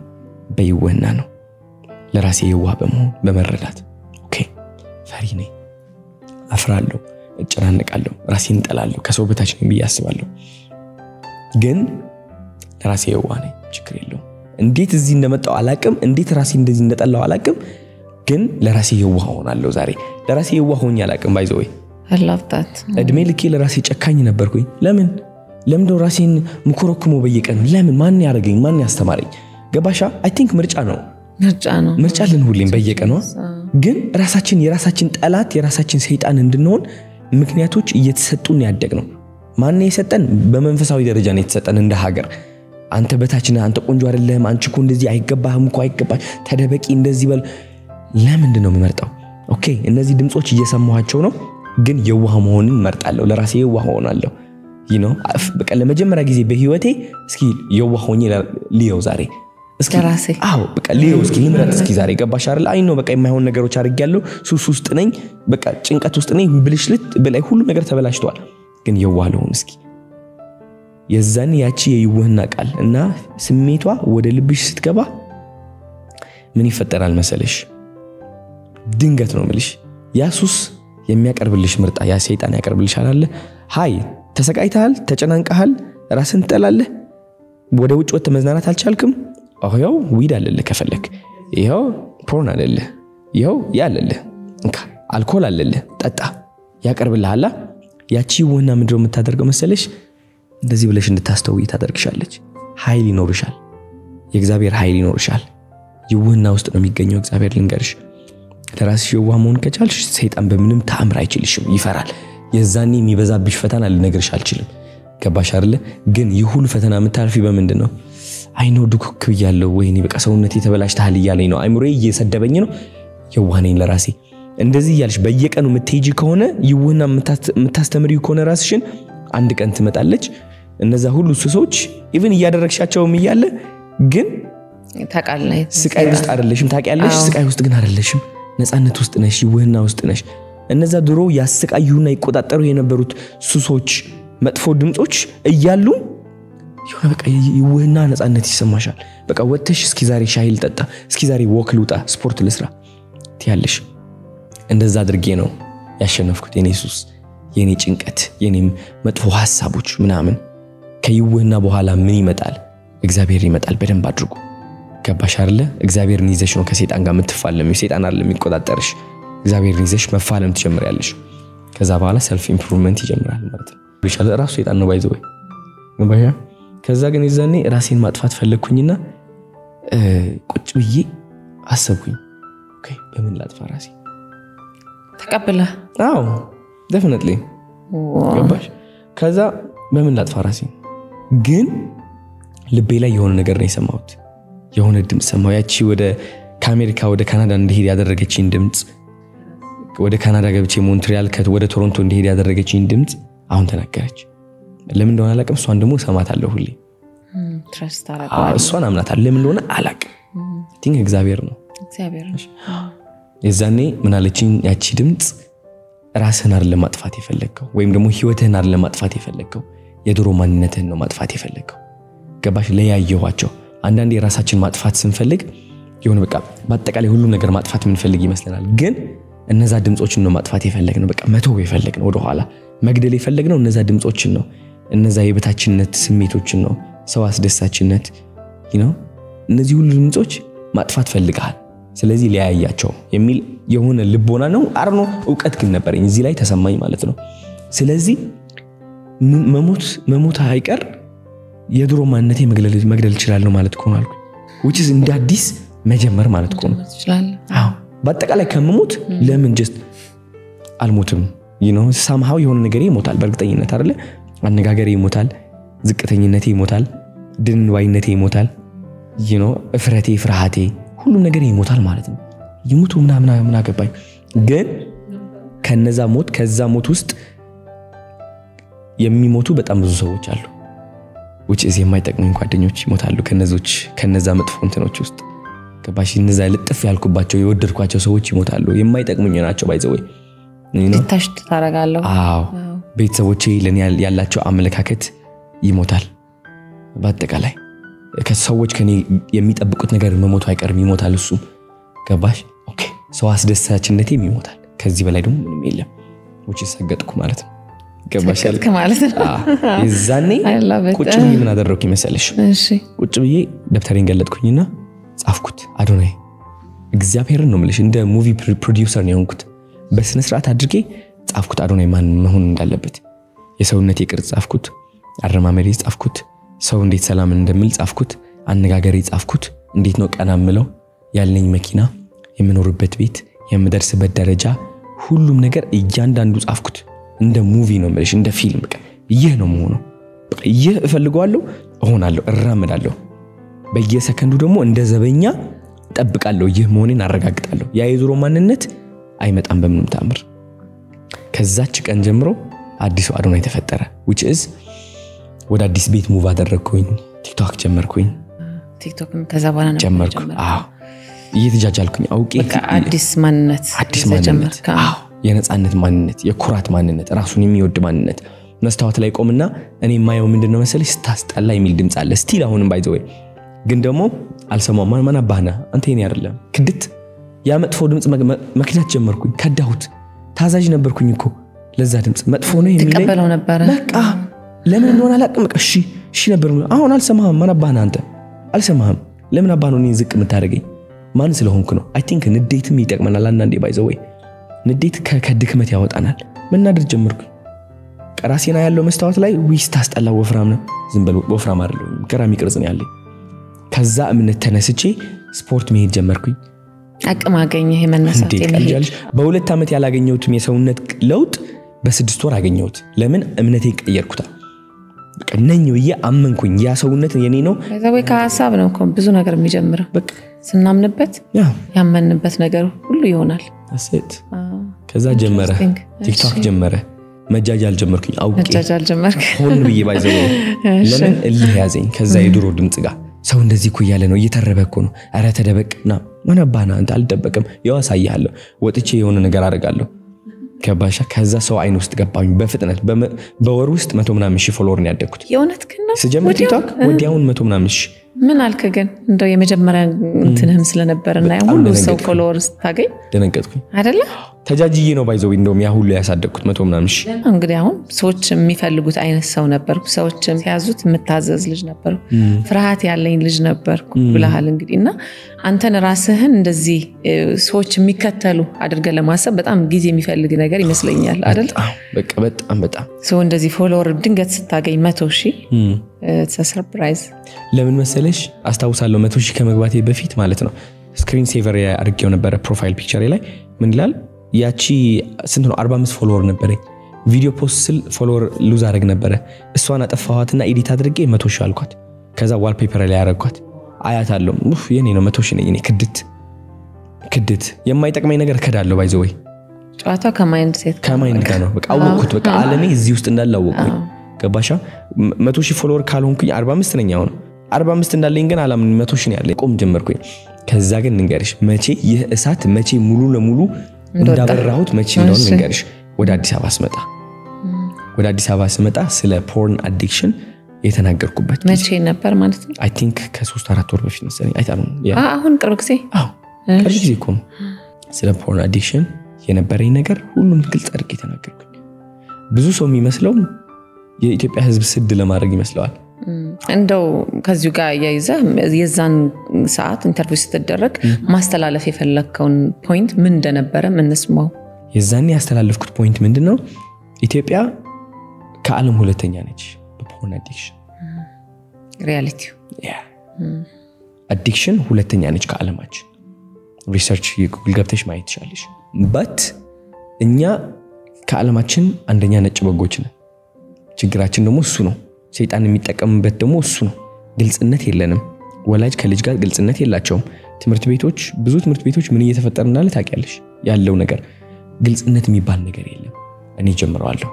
በይወና ነው። ለራሴ የዋህ በመሆን፣ በመረዳት፣ okay ፈሪ ነኝ፣ አፍራለሁ፣ እጨናነቃለሁ፣ ራሴን እጠላለሁ፣ ከሰው በታች ነኝ ብዬ አስባለሁ። ግን ለራሴ የዋህ ነኝ፣ ችግር የለውም። እንዴት እዚህ እንደመጣው አላቅም፣ እንዴት ራሴ እንደዚህ እንደጠላው አላቅም። ግን ለራሴ የዋህ ሆናለሁ። ዛሬ ለራሴ የዋህ ሆኜ አላቅም። By the way፣ I love that። እድሜ ልኬ ለራሴ ጨካኝ ነበርኩኝ። ለምን ለምንድነው ራሴን ምኮረኩመው በየቀኑ? ለምን? ማን ያደረገኝ? ማን ያስተማረኝ? ገባሻ? I think ምርጫ ነው። ምርጫ ነው። ምርጫ አለን ሁሌም በየቀኑ። ግን ራሳችን የራሳችን ጠላት፣ የራሳችን ሰይጣን እንድንሆን ምክንያቶች እየተሰጡን ያደግነው። ማን የሰጠን? በመንፈሳዊ ደረጃ ነው የተሰጠን እንደ ሀገር። አንተ በታች ነህ፣ አንተ ቆንጆ አይደለህም፣ አንቺ እኮ እንደዚህ አይገባህም እኮ አይገባህ፣ ተደበቂ፣ እንደዚህ በል። ለምንድን ነው የምመርጠው? Okay እነዚህ ድምፆች እየሰማኋቸው ነው፣ ግን የዋህ መሆንን እመርጣለሁ። ለራሴ የዋህ ሆናለሁ። በቃ ለመጀመሪያ ጊዜ በህይወቴ እስኪ የዋህ ሆኜ ልየው ዛሬ እስኪ። ለራሴ። አዎ በቃ ልየው እስኪ፣ ልምረጥ እስኪ ዛሬ። ገባሽ አይደል? I know በቃ የማይሆን ነገሮች አድርጌያለሁ። ሱስ ውስጥ ነኝ፣ በቃ ጭንቀት ውስጥ ነኝ፣ ብልሽልት በላይ ሁሉ ነገር ተበላሽቷል። ግን የዋህ ልሆን እስኪ። የዛን ያቺ የይውህና ቃል እና ስሜቷ ወደ ልብሽ ስትገባ ምን ይፈጠራል መሰለሽ? ድንገት ነው ምልሽ፣ ያ ሱስ የሚያቀርብልሽ ምርጣ ያ ሰይጣን ያቀርብልሻል አለ፣ hi ተሰቃይተሃል፣ ተጨናንቀሃል፣ ራስን ትጠላለህ፣ ወደ ውጭ ወጥተህ መዝናናት አልቻልክም። ይኸው weed አለልህ ከፈለክ፣ ይኸው porn አለልህ፣ ይኸው ያ አለልህ፣ እንካ አልኮል አለልህ፣ ጠጣ ያቀርብልሃላ። ያቺ ይውህና ምንድነው የምታደርገው መሰለሽ? እንደዚህ ብለሽ እንድታስተውይ ታደርግሻለች። ኃይል ይኖርሻል፣ የእግዚአብሔር ኃይል ይኖርሻል። ይውህና ውስጥ ነው የሚገኘው እግዚአብሔር። ልንገርሽ፣ ለራስሽ የዋህ መሆን ከቻልሽ ሰይጣን በምንም ተአምር አይችልሽም፣ ይፈራል። የዛኔ የሚበዛብሽ ፈተና ልነግርሽ አልችልም። ገባሽ አይደለ? ግን ይህ ሁሉ ፈተና የምታልፊ በምንድን ነው? I know ድኩክ ብያለሁ፣ ወይኔ በቃ ሰውነቴ ተበላሽተሃል እያለኝ ነው፣ አይምሮዬ እየሰደበኝ ነው። የዋህ ነኝ ለራሴ። እንደዚህ እያልሽ በየቀኑ የምትሄጂ ከሆነ፣ ይውህና የምታስተምሪው ከሆነ ራስሽን፣ አንድ ቀን ትመጣለች። እነዛ ሁሉ ሱሶች even እያደረግሻቸውም እያለ ግን ታውቃለህ። ስቃይ ውስጥ አይደለሽም። ታውቂያለሽ፣ ስቃይ ውስጥ ግን አይደለሽም። ነፃነት ውስጥ ነሽ፣ ይውህና ውስጥ ነሽ። እነዛ ድሮ ያሰቃዩና ይቆጣጠሩ የነበሩት ሱሶች፣ መጥፎ ድምፆች እያሉ የሆነ በቃ ይውህና ነፃነት ይሰማሻል። በቃ ወጥተሽ እስኪ ዛሬ ሻይ ልጠጣ፣ እስኪ ዛሬ walk ልውጣ፣ ስፖርት ልስራ ትያለሽ። እንደዛ አድርጌ ነው ያሸነፍኩት የኔ ሱስ፣ የኔ ጭንቀት፣ የኔም መጥፎ ሀሳቦች ምናምን። ከይውህና በኋላ ምን ይመጣል? እግዚአብሔር ይመጣል። በደንብ አድርጎ። ገባሽ አይደለ? እግዚአብሔርን ይዘሽ ነው ከሰይጣን ጋር የምትፋለሚው። ሰይጣን አይደለም የሚቆጣጠርሽ። እግዚአብሔርን ይዘሽ መፋለም ትጀምሪያለሽ። ከዛ በኋላ self improvement ይጀምራል ማለት ነው። ራሱ ሰይጣን ነው by the way። ገባሽ? ከዛ ግን የዛኔ ራሴን ማጥፋት ፈለግኩኝና ቁጭ ብዬ አሰብኩኝ። Okay በምን ላጥፋ ራሴ? ተቀብለ? አዎ definitely፣ ገባሽ? ከዛ በምን ላጥፋ ራሴ? ግን ልቤ ላይ የሆነ ነገር ነው የሰማሁት። የሆነ ድምፅ ሰማሁ። ያቺ ወደ ከአሜሪካ ወደ ካናዳ እንድሄድ ያደረገችኝ ድምፅ፣ ወደ ካናዳ ገብቼ ሞንትሪያል ወደ ቶሮንቶ እንድሄድ ያደረገችኝ ድምፅ አሁን ተናገረች። ለምን እንደሆነ አላውቅም። እሷን ደግሞ እሰማታለሁ ሁሌ። Trust ታደርገዋለህ። እሷን አምናታለሁ። ለምን እንደሆነ አላውቅም። Think እግዚአብሔር ነው። እግዚአብሔር ነው። የዛኔ ምን አለችኝ ያቺ ድምፅ? ራስህን አይደለም ማጥፋት የፈለግከው፣ ወይም ደግሞ ህይወትህን አይደለም ማጥፋት የፈለግከው፣ የድሮ ማንነትህን ነው ማጥፋት የፈለግከው። ገባሽ? ለያየኋቸው። አንዳንዴ የራሳችን ማጥፋት ስንፈልግ የሆነ በቃ በአጠቃላይ ሁሉም ነገር ማጥፋት የምንፈልግ ይመስለናል። ግን እነዛ ድምፆችን ነው ማጥፋት የፈለግነው። በቃ መተው የፈለግነው፣ ወደኋላ መግደል የፈለግነው እነዛ ድምፆችን ነው። እነዛ የበታችነት ስሜቶችን ነው፣ ሰው አስደሳችነት ነው። እነዚህ ሁሉ ድምፆች ማጥፋት ፈልገሃል። ስለዚህ ሊያያቸው የሚል የሆነ ልቦና ነው አርኖ እውቀት ግን ነበረኝ እዚህ ላይ ተሰማኝ ማለት ነው። ስለዚህ መሞት መሞት አይቀር የድሮ ማንነቴ መግደል እችላለሁ ማለት እኮ ነው አልኩኝ። Which is እንደ አዲስ መጀመር ማለት እኮ ነው። ትችላለህ። አዎ በአጠቃላይ ከምሞት ለምን just አልሞትም Somehow የሆነ ነገር ይሞታል በእርግጠኝነት አይደለ? አነጋገሬ ይሞታል፣ ዝቅተኝነቴ ይሞታል፣ ድንዋይነቴ ይሞታል፣ እፍረቴ፣ ፍርሃቴ፣ ሁሉም ነገር ይሞታል ማለት ነው። ይሙቱ ምናምን ምን አገባኝ። ግን ከነዛ ሞት ከዛ ሞት ውስጥ የሚሞቱ በጣም ብዙ ሰዎች አሉ። Which is የማይጠቅሙኝ ጓደኞች ይሞታሉ ከነዞች ከነዛ መጥፎ እንትኖች ውስጥ፣ ገባሽ? እነዛ ልጥፍ ያልኩባቸው የወደድኳቸው ሰዎች ይሞታሉ። የማይጠቅሙኝ ናቸው by the way። Detach ታደርጋለሁ። አዎ፣ ቤተሰቦቼ ለኔ ያላቸው አመለካከት ይሞታል። በአጠቃላይ ከሰዎች ከኔ የሚጠብቁት ነገር መሞቱ አይቀርም፣ ይሞታል። እሱም፣ ገባሽ? Okay፣ ሰው አስደሳችነቴም ይሞታል። ከዚህ በላይ ደግሞ ምንም የለም። Which ሰገጥኩ ማለት ነው። ገባሽ? ሰገጥክ ማለት ነው። የዛኔ I love it. ቁጭ ብዬ ምን አደረግኩ ይመሰለሽ? እሺ። ቁጭ ብዬ ደብተሬን ገለጥኩኝና ጻፍኩት። አዶናይ፣ እግዚአብሔርን ነው የምልሽ፣ እንደ movie producer ነው የሆንኩት። በስነ ስርዓት አድርጌ ጻፍኩት። አዶናይ ማን መሆን እንዳለበት የሰውነቴ ቅርጽ ጻፍኩት፣ አረማመዴ ጻፍኩት፣ ሰው እንዴት ሰላም እንደምል ጻፍኩት፣ አነጋገሬ ጻፍኩት፣ እንዴት ነው ቀና ምለው፣ ያለኝ መኪና፣ የምኖርበት ቤት፣ የምደርስበት ደረጃ፣ ሁሉም ነገር እያንዳንዱ ጻፍኩት። እንደ movie ነው የምልሽ፣ እንደ ፊልም። በቃ ይህ ነው መሆነው። በቃ ይህ እፈልገዋለሁ፣ እሆናለሁ፣ እራመዳለሁ። በየሰከንዱ ደግሞ እንደ ዘበኛ እጠብቃለሁ። ይህ መሆኔን አረጋግጣለሁ። ያ የድሮ ማንነት አይመጣም በምንም ተአምር። ከዛች ቀን ጀምሮ አዲሱ አዶናይ ተፈጠረ። Which is ወደ አዲስ ቤት move አደረግኩኝ። ቲክቶክ ጀመርኩኝ። ቲክቶክም ከዛ በኋላ ነበር ጀመርኩ። የጀመርከው? አዎ፣ እየተጃጃልኩኝ አውቄ። በቃ አዲስ ማንነት አዲስ ይዘህ ማንነት። ጀመርክ። አዎ፣ የነፃነት ማንነት፣ የኩራት ማንነት፣ ራሱን የሚወድ ማንነት። መስታወት ላይ ቆምና እኔ የማየው ምንድን ነው መሰለሽ? ስታስጠላ የሚል ድምፅ አለ። Still አሁንም by the way፣ ግን ደግሞ አልሰማውም። ማን ማን አባህና አንተ፣ የኔ አይደለም ክድት። ያ መጥፎ ድምፅ መክዳት ጀመርኩኝ። ከዳሁት። ታዛዥ ነበርኩኝ እኮ ለዛ ድምፅ፣ መጥፎ ነው የሚለኝ ትቀበለው ነበረ። በቃ ለምን እንደሆነ አላውቅም። በቃ እሺ እሺ ነበር የምለው። አሁን አልሰማህም። ማን አባህና አንተ፣ አልሰማህም። ለምን አባህ ነው እኔን ዝቅ የምታደርገኝ? ማን ስለሆንክ ነው? I think ንዴትም ይጠቅመናል አንዳንዴ by the way። ንዴት ከድክመት ያወጣናል። መናደድ ጀመርኩኝ። ራሴና ያለው መስታወት ላይ ዊ ስታስጠላ፣ ወፍራም ነው። ዝም በል፣ ወፍራም አይደለሁም፣ ገራሚ ቅርጽ ነው ያለኝ። ከዛ እምነት ተነስቼ ስፖርት መሄድ ጀመርኩኝ። አቅም አገኘህ የመነሳት እንዴ የመሄድ። ቀልጃለሽ? በ2 ዓመት ያላገኘሁትም የሰውነት ለውጥ በ6 ወር አገኘሁት። ለምን? እምነቴን ቀየርኩታ። በቃ ነኝ ብዬ አመንኩኝ። ያ ሰውነት የኔ ነው። ከዛ ወይ ከሀሳብ ነው እኮ ብዙ ነገር የሚጀምረው። በቃ ስናምንበት ያ ያመንበት ነገር ሁሉ ይሆናል። That's it። ከዛ ጀመረ። Interesting. ቲክቶክ ጀመረ። መጃጃል ጀመርኩኝ አውቄ። መጃጃል ጀመርክ። ሆን ብዬ by the way። ለምን? እልህ ያዘኝ ከዛ የድሮ ድምፅ ጋር። ሰው እንደዚህ እኮ እያለ ነው፣ እየተረበ እኮ ነው። ኧረ ተደበቅ ና። ማን አባህና አንተ፣ አልደበቅም። ያው አሳይሃለሁ። ወጥቼ የሆነ ነገር አደርጋለሁ። ገባሻ? ከዛ ሰው አይን ውስጥ ገባኝ በፍጥነት። በወር ውስጥ መቶ ምናምን ሺህ follower ነው ያደግኩት። የእውነት ግን ነው? ስጀምር ወዲያው? ቲክቶክ ወዲያውን መቶ ምናምን ሺህ። ምን አልክ ግን? እንደው የመጀመሪያ እንትንህም ስለነበረ እና በጣም ሁሉ ሰው ደነገጥኩኝ። follower ስታገኝ ደነገጥኩኝ። አይደለ? ተጃጅዬ ነው by the way እንደውም ያ ሁሉ ያሳደግኩት መቶ ምናምን ሺህ። እንግዲህ አሁን ሰዎች የሚፈልጉት አይነት ሰው ነበርኩ። ሰዎች ሲያዙት የምታዘዝ ልጅ ነበርኩ፣ ፍርሃት ያለኝ ልጅ ነበርኩ ብለሃል። እንግዲህ እና አንተን ራስህን እንደዚህ ሰዎች የሚከተሉ አድርገን ለማሰብ በጣም ጊዜ የሚፈልግ ነገር ይመስለኛል አይደል? በጣም፣ በቃ በጣም በጣም። ሰው እንደዚህ follower ድንገት ስታገኝ 100,000 surprise። ለምን መሰለሽ፣ አስታውሳለሁ፣ 100,000 ከመግባቴ በፊት ማለት ነው screen saver አድርጌው ነበረ። Profile picture ላይ ምን ይላል? ያቺ ስንት ነው፣ 45 follower ነበረኝ። ቪዲዮ post ስል follower lose አድረግ ነበረ። እሷን አጠፋኋትና edit አድርጌ 100,000 አልኳት። ከዛ wallpaper ላይ ያረግኳት አያታለሁ። ኡፍ፣ የኔ ነው፣ 100,000 ነኝ እኔ። ክድት ክድት፣ የማይጠቅመኝ ነገር ከዳለሁ by the way። ጨዋታው ከ mindset ከ mind ጋር ነው። በቃ አወቅኩት። በቃ አለሜ እዚህ ውስጥ እንዳለ አወቅኩኝ። ገባሻ? 100,000 follower ካልሆንኩኝ፣ 45 ነኝ አሁን፣ 45 እንዳለኝ ግን አላምን፣ 100,000 ነው ያለኝ። ቆም ጀመርኩኝ። ከዛ ግን ልንገርሽ መቼ ይህ እሳት መቼ ሙሉ ለሙሉ እንደወጣ። እንዳበራሁት መቼ እንደሆነ ልንገርሽ። ወደ አዲስ አበባ ስመጣ ስለ porn addiction የተናገርኩበት። መቼ ነበር ማለት ነው? I think ከ3 4 ወር በፊት መሰለኝ። አይታለም። አሁን ቅርብ ጊዜ። አዎ፣ ቅርብ ጊዜ እኮ ነው። ስለ porn addiction የነበረኝ ነገር ሁሉም ግልጽ አድርጌ የተናገርኩኝ። ብዙ ሰው የሚመስለው የኢትዮጵያ ሕዝብ ስድ ለማድረግ ይመስለዋል። እንደው ከዚሁ ጋር እያይዘህ የዛን ሰዓት interview ስትደረግ ማስተላለፍ የፈለግከውን point ምን እንደነበረ እንስማው። የዛኔ ያስተላለፍኩት point ምንድን ነው? ኢትዮጵያ ከዓለም ሁለተኛ ነች በ porn addiction። Reality ው። Addiction ሁለተኛ ነች ከዓለማችን። Research ጉግል ገብተሽ ማየት ትችላለሽ። But እኛ ከዓለማችን አንደኛ ነጭ በጎች ነን። ችግራችን ደግሞ እሱ ነው። ሰይጣን የሚጠቀምበት ደግሞ እሱ ነው። ግልጽነት የለንም። ወላጅ ከልጅ ጋር ግልጽነት የላቸውም። ትምህርት ቤቶች፣ ብዙ ትምህርት ቤቶች ምን እየተፈጠረ እንዳለ ታውቂያለሽ? ያለው ነገር ግልጽነት የሚባል ነገር የለም። እኔ ጀምረዋለሁ፣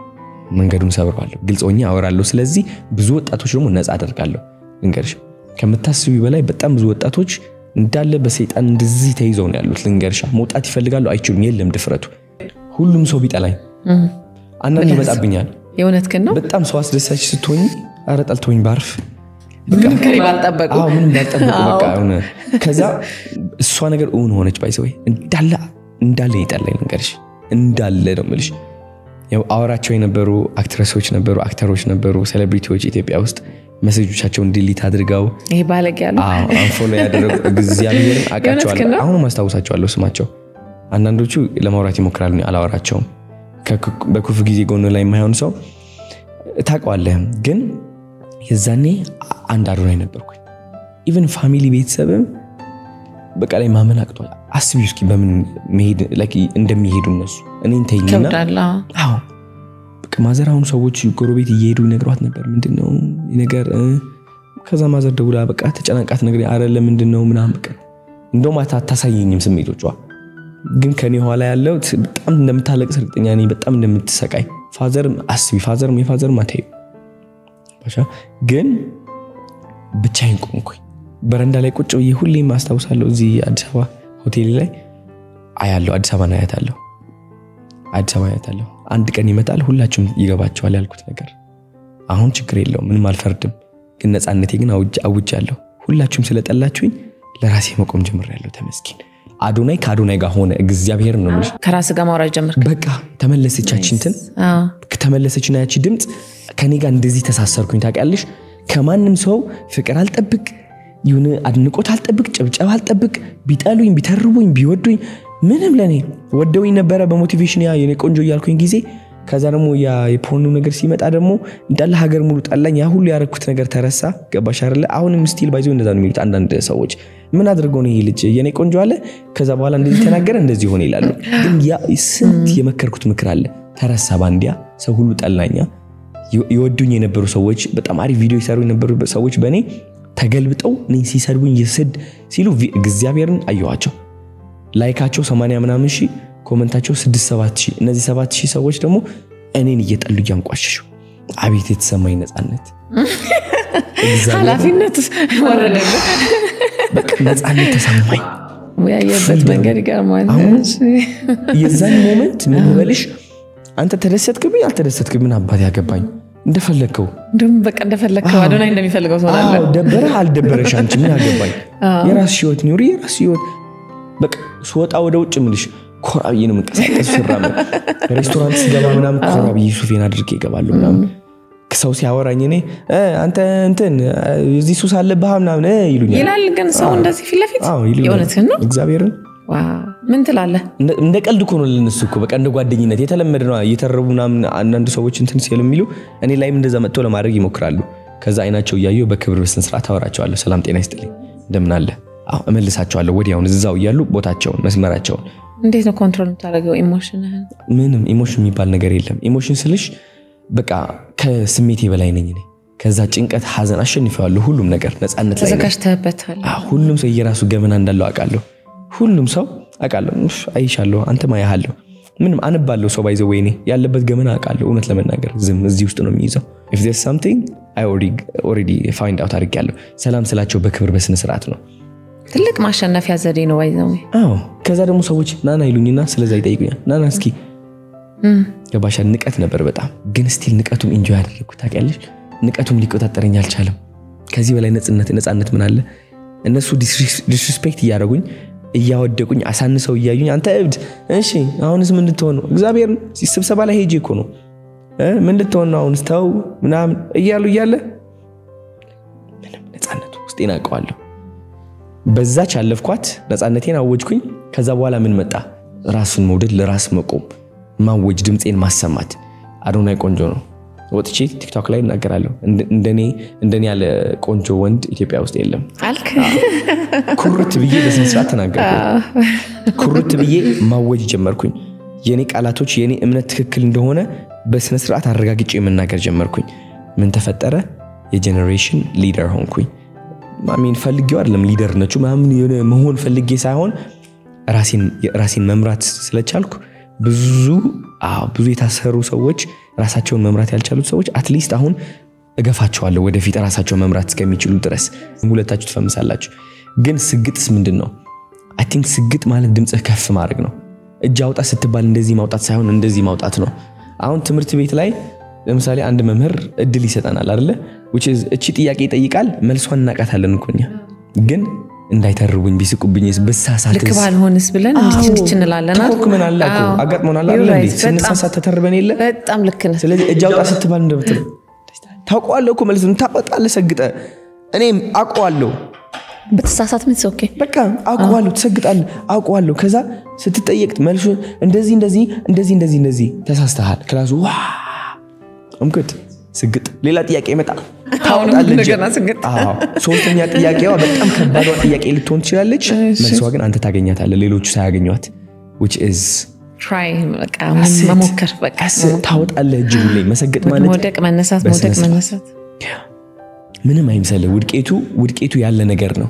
መንገዱን ሰብረዋለሁ፣ ግልጽ ሆኜ አወራለሁ። ስለዚህ ብዙ ወጣቶች ደግሞ ነፃ አደርጋለሁ። ልንገርሽ፣ ከምታስቢ በላይ በጣም ብዙ ወጣቶች እንዳለ በሰይጣን እንደዚህ ተይዘው ነው ያሉት። ልንገርሻ፣ መውጣት ይፈልጋሉ፣ አይችሉም። የለም ድፍረቱ። ሁሉም ሰው ቢጠላኝ አንዳንድ ይመጣብኛል። የእውነት ግን ነው። በጣም ሰው አስደሳች ስትሆኝ ኧረ ጠልቶኝ ባርፍ ምንም ከኔ ባልጠበቁ። አዎ ምንም ባልጠበቁ በቃ ሆነ። ከዛ እሷ ነገር እውን ሆነች። By the way እንዳለ እንዳለ ይጠላኝ፣ ልንገርሽ፣ እንዳለ ነው የምልሽ። ያው አወራቸው የነበሩ actress ኦች ነበሩ፣ actor ኦች ነበሩ፣ celebrity ዎች ኢትዮጵያ ውስጥ message ኦቻቸውን delete አድርገው ይሄ ባለጌ ያሉ አዎ unfollow ያደረጉ እግዚአብሔርን አውቃቸዋለሁ። አሁንም አስታውሳቸዋለሁ ስማቸው። አንዳንዶቹ ለማውራት ይሞክራሉ፣ እኔ አላወራቸውም። በክፉ ጊዜ ጎን ላይ የማይሆን ሰው ታውቀዋለህ። ግን የዛኔ አንድ አዶናይ ነበርኩኝ። Even family ቤተሰብም በቃ ላይ ማመን አቅቷል። አስቢ እስኪ በምን መሄድ like እንደሚሄዱ እነሱ እኔን ተይኝና ይከብዳል። አዎ በቃ mother አሁን ሰዎች ጎረቤት እየሄዱ ይነግሯት ነበር። ምንድን ነው ነገር? ከዛ mother ደውላ በቃ ተጨናንቃት ነገር አረ ለምንድን ነው ምናምን በቃ እንደውም አታሳየኝም ስሜቶቿ። ግን ከኔ ኋላ ያለው በጣም እንደምታለቅስ እርግጠኛ ነኝ። በጣም እንደምትሰቃይ father አስቢ። Father ም የ father ም አታዩ ባሻ። ግን ብቻዬን ቆምኩኝ። በረንዳ ላይ ቁጭ ብዬ ሁሌም አስታውሳለሁ። እዚህ አዲስ አበባ ሆቴል ላይ አያለሁ። አዲስ አበባን አያታለሁ። አዲስ አበባ አያታለሁ። አንድ ቀን ይመጣል ሁላችሁም ይገባቸዋል ያልኩት ነገር። አሁን ችግር የለውም፣ ምንም አልፈርድም። ግን ነፃነቴ ግን አውጃለሁ። ሁላችሁም ስለጠላችሁኝ ለራሴ መቆም ጀምሬያለሁ። ተመስገን። አዶናይ ከአዶናይ ጋር ሆነ። እግዚአብሔር ነው የምልሽ። ከራስ ጋር ማውራት ጀመርክ። በቃ ተመለሰች ያቺ እንትን ተመለሰችና ያቺ ድምፅ ከኔ ጋር እንደዚህ ተሳሰርኩኝ። ታውቂያለሽ፣ ከማንም ሰው ፍቅር አልጠብቅ፣ ይሁን አድንቆት አልጠብቅ፣ ጭብጨባ አልጠብቅ። ቢጠሉኝ፣ ቢተርቡኝ፣ ቢወዱኝ ምንም ለኔ ወደውኝ ነበረ በ motivation ያ የኔ ቆንጆ እያልኩኝ ጊዜ። ከዛ ደግሞ ያ የ porn ኡ ነገር ሲመጣ ደግሞ እንዳለ ሀገር ሙሉ ጠላኝ። ያ ሁሉ ያረኩት ነገር ተረሳ። ገባሽ አይደለ? አሁንም still by the way እንደዛ ነው የሚሉት አንዳንድ ሰዎች። ምን አድርገው ነው ይሄ ልጅ የኔ ቆንጆ አለ፣ ከዛ በኋላ እንደዚህ ተናገረ፣ እንደዚህ ሆነ ይላሉ። ግን ያ ስንት የመከርኩት ምክር አለ ተረሳ። ባንዲያ ሰው ሁሉ ጠላኛ። የወዱኝ የነበሩ ሰዎች፣ በጣም አሪፍ ቪዲዮ ይሰሩ የነበሩ ሰዎች በእኔ ተገልብጠው እኔን ሲሰድቡኝ የስድ ሲሉ እግዚአብሔርን አየኋቸው። Like ኣቸው 80 ምናምን ሺህ፣ comment ኣቸው 6 7 ሺህ። እነዚህ 7 ሺህ ሰዎች ደግሞ እኔን እየጠሉ እያንቋሸሹ፣ አቤት የተሰማኝ ነፃነት! ኃላፊነት ወረደልህ። በቃ ነፃነት ተሰማኝ። ያየበት መንገድ ይገርማል። አሁን የዛን moment ምን ልበልሽ፣ አንተ ተደሰትክብኝ አልተደሰትክብኝ ምን አባት ያገባኝ፣ እንደፈለግከው እንደውም በቃ እንደፈለግከው አዶናይ እንደሚፈልገው ትሆናለህ። አዎ፣ ደበረህ አልደበረሽ አንቺ ምን አገባኝ። የራስሽ ህይወት ኑሪ፣ የራስሽ ህይወት። በቃ ስወጣ ወደ ውጭ ምልሽ ኮራ ብዬ ነው የምንቀሳቀስ። ስራመድ፣ ሬስቶራንት ስገባ ምናምን ኮራ ብዬ ሱፌን አድርጌ እገባለሁ ምናምን። ሰው ሲያወራኝ እኔ አንተ እንትን የዚህ ሱስ አለብህ ምናምን ይሉኛል። ይላል ግን ሰው እንደዚህ ፊት ለፊት? አዎ ይሉኛል። የእውነትህን ነው? እግዚአብሔርን። Wow፣ ምን ትላለህ? እንደ ቀልድ እኮ ነው ለነሱ እኮ በቃ እንደ ጓደኝነት የተለመደ ነው። እየተረቡ ምናምን አንዳንድ ሰዎች እንትን ሲሉ የሚሉ እኔ ላይም እንደዛ መጥቶ ለማድረግ ይሞክራሉ። ከዛ አይናቸው እያየሁ በክብር በስነ ስርዓት አወራቸዋለሁ። ሰላም ጤና ይስጥልኝ እንደምን አለ? አዎ እመልሳቸዋለሁ ወዲያውን እዛው እያሉ ቦታቸውን መስመራቸውን። እንዴት ነው control የምታደርገው emotion ህን? ምንም emotion የሚባል ነገር የለም። Emotion ስልሽ በቃ ከስሜቴ በላይ ነኝ እኔ። ከዛ ጭንቀት፣ ሀዘን አሸንፈዋለሁ። ሁሉም ነገር ነፃነት ላይ ነኝ። ተዘጋጅተህበታል። አዎ፣ ሁሉም ሰው የራሱ ገመና እንዳለው አውቃለሁ። ሁሉም ሰው አውቃለሁ። ኡፍ፣ አይሻለሁ፣ አንተም አያሃለሁ። ምንም አነባለሁ። ሰው by the way እኔ ያለበት ገመና አውቃለሁ። እውነት ለመናገር ዝም እዚህ ውስጥ ነው የሚይዘው። If there's something I already find out አድርጌያለሁ። ሰላም ስላቸው በክብር በስነ ስርዓት ነው። ትልቅ ማሸነፊያ ዘዴ ነው by the way። አዎ፣ ከዛ ደግሞ ሰዎች ናና ይሉኝና ስለዛ ይጠይቁኛል። ናና እስኪ ገባሻ? ንቀት ነበር በጣም፣ ግን still ንቀቱም enjoy ያደረግኩት ታውቂያለሽ። ንቀቱም ሊቆጣጠረኝ አልቻለም። ከዚህ በላይ ነፃነት ምን አለ? እነሱ disrespect እያደረጉኝ፣ እያወደቁኝ፣ አሳንሰው እያዩኝ አንተ እብድ፣ እሺ አሁንስ ምን ልትሆን ነው? እግዚአብሔር ስብሰባ ላይ ሄጄ እኮ ነው ምን ልትሆን ነው አሁንስ ተው ምናምን እያሉ እያለ ምንም ነፃነቱ ውስጤን አውቀዋለሁ። በዛች አለፍኳት፣ ነፃነቴን አወጅኩኝ። ከዛ በኋላ ምን መጣ? ራሱን መውደድ፣ ለራስ መቆም፣ ማወጅ፣ ድምፄን ማሰማት። አዶናይ ቆንጆ ነው። ወጥቼ ቲክቶክ ላይ እናገራለሁ። እንደኔ ያለ ቆንጆ ወንድ ኢትዮጵያ ውስጥ የለም። አልክ። ኩርት ብዬ በስነ ስርዓት ተናገርኩኝ። ኩርት ብዬ ማወጅ ጀመርኩኝ። የኔ ቃላቶች፣ የኔ እምነት ትክክል እንደሆነ በስነ ስርዓት አረጋግጬ መናገር ጀመርኩኝ። ምን ተፈጠረ? የ generation leader ሆንኩኝ። I mean ፈልጌው አይደለም፣ leader ነችው ምናምን የሆነ መሆን ፈልጌ ሳይሆን ራሴን መምራት ስለቻልኩ ብዙ፣ አዎ፣ ብዙ የታሰሩ ሰዎች፣ ራሳቸውን መምራት ያልቻሉት ሰዎች at least አሁን እገፋቸዋለሁ ወደፊት ራሳቸውን መምራት እስከሚችሉ ድረስ። ሁለታችሁ ትፈምሳላችሁ። ግን ስግጥስ ምንድን ነው? I think ስግጥ ማለት ድምፅህ ከፍ ማድረግ ነው። እጅ አውጣ ስትባል እንደዚህ ማውጣት ሳይሆን እንደዚህ ማውጣት ነው። አሁን ትምህርት ቤት ላይ ለምሳሌ አንድ መምህር እድል ይሰጠናል አይደለ? Which is እቺ ጥያቄ ይጠይቃል፣ መልሷን እናውቃታለን እኮ እኛ፣ ግን እንዳይተርቡኝ፣ ቢስቁብኝ፣ ብሳሳትስ፣ ልክ ባልሆንስ ብለን እንድች እንድች እንላለን አይደል? ተኮርኩመናል እኮ። አጋጥሞናል አይደል? You're እንዴ? right። ስንሳሳት ተተርበን የለ? በጣም ልክ ነህ። ስለዚህ እጅ አውጣ ስትባል እንደምትል ታውቀዋለህ እኮ፣ መልሱን ታወጣለህ ሰግጠህ። እኔም አውቀዋለሁ። ብትሳሳት ምን okay። በቃ አውቀዋለሁ፣ ትሰግጣለህ፣ አውቀዋለሁ። ከዛ ስትጠየቅ መልሱ እንደዚህ እንደዚህ እንደዚህ እንደዚህ እንደዚህ፣ ተሳስተሃል። Class ኡ ዋ እምክት ስግጥ። ሌላ ጥያቄ ይመጣ፣ ታወጣለህ እጅ። እንደገና ስግጥ። አዎ። ሶስተኛ ጥያቄዋ በጣም ከባዷ ጥያቄ ልትሆን ትችላለች። መልሷ ግን አንተ ታገኛታለህ፣ ሌሎቹ ሳያገኟት፣ which is Try፣ በቃ መሞከር በቃ። ታወጣለህ እጅ ሁሌ። መሰገጥ ማለት መውደቅ መነሳት፣ መውደቅ በስነ ስርዓት። መነሳት። ምንም አይምሰልህ። ውድቄቱ ያለ ነገር ነው።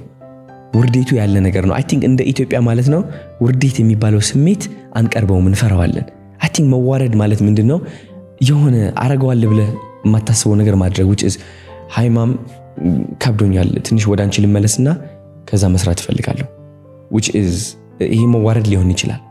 ውርዴቱ ያለ ነገር ነው። I think እንደ ኢትዮጵያ ማለት ነው ውርዴት የሚባለው ስሜት አንቀርበውም፣ እንፈራዋለን። I think መዋረድ ማለት ምንድን ነው? የሆነ አረገዋለሁ ብለህ የማታስበው ነገር ማድረግ፣ which is ሃይማም ከብዶኛል፣ ትንሽ ወደ አንቺ ልመለስና ከዛ መስራት እፈልጋለሁ። Which is ይሄ መዋረድ ሊሆን ይችላል።